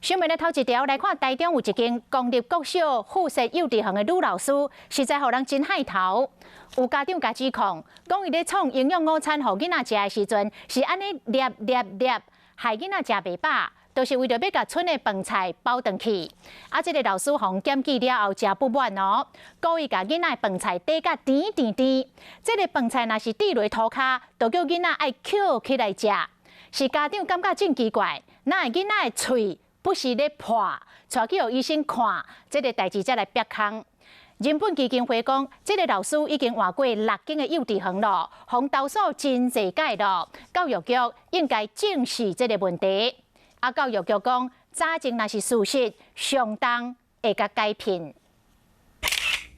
新聞的頭一條來看，台中有一間公立國小附設幼稚園的女老師，實在予人真害頭。有家長共指控，講伊咧創營養午餐予囡仔食的時陣，是按呢捏捏捏，害囡仔食袂飽，就是為著欲共賰的飯菜包轉去。啊，這个老師予檢舉了後，誠不滿哦，故意共囡仔的飯菜綴甲甜甜甜。這个飯菜若是滴落塗跤，就叫囡仔愛抾起來食。是家長感覺真奇怪，哪會囡仔的喙不時咧破，帶去予醫生看，這个代誌才來煏空。人本基金會講，這个老師已經換過六間的幼稚園咯，予投訴真濟擺咯。教育局應該正視這个問題。啊，教育局講，查證若是事實，相當會共解聘。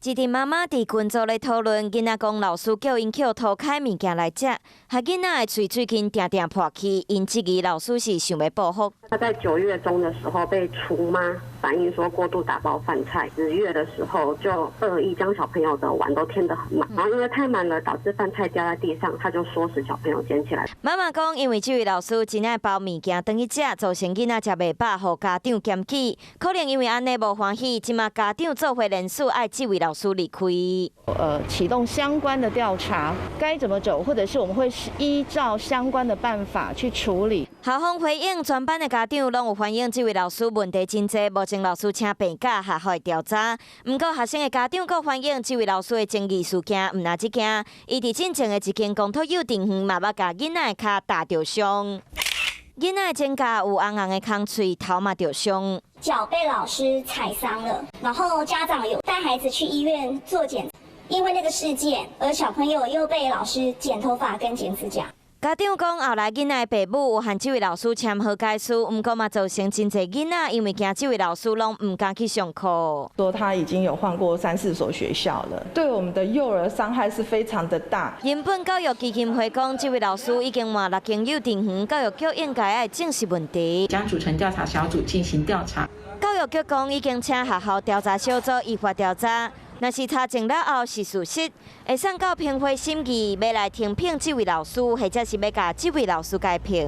一陣媽媽佇群組咧討論，囡仔講老師叫𪜶抾塗跤物件來食，害囡仔的喙最近定定破去，𪜶質疑老師是想欲報復。他在9月中的時候被廚媽反映說過度打包飯菜，10月的時候就惡意將小朋友的碗都添得很滿，然後因為太滿了導致飯菜掉在地上，他就唆使小朋友撿起來。媽媽講，因為這位老師真愛包物件轉去食，造成囡仔食袂飽，予家長檢舉，可能因為按呢無歡喜，這馬家長做伙聯署愛這位老師離開。啟動相關的調查，該怎麼走，或者是我們會依照相關的辦法去處理。校方回應，全班的家長攏有反映，這位老師問題真濟，目前老師請病假，學校會調查。毋過學生的家長閣反映，這位老師的爭議事件毋但這件，伊佇進前的一間公托幼稚園嘛捌共囡仔的跤踏著傷，囡仔的指甲有紅紅的空喙，頭嘛著傷。腳被老師踩傷了，然後家長有帶孩子去醫院做檢，因為那個事件，而小朋友又被老師剪頭髮跟剪指甲。家長講，後來囡仔的爸母有和這位老師簽和解書，毋過嘛造成真濟囡仔因為驚這位老師，攏毋敢去上課。說他已經有換過三四所學校了，對我們的幼兒傷害是非常的大。人本教育基金會講，這位老師已經換六間幼稚園，教育局應該愛正視問題，將組成調查小組進行調查。教育局講已經請學校調查小組依法調查，若是查證了後是事實，會送到評會審議，欲來停聘這位老師，或者是欲共這位老師解聘。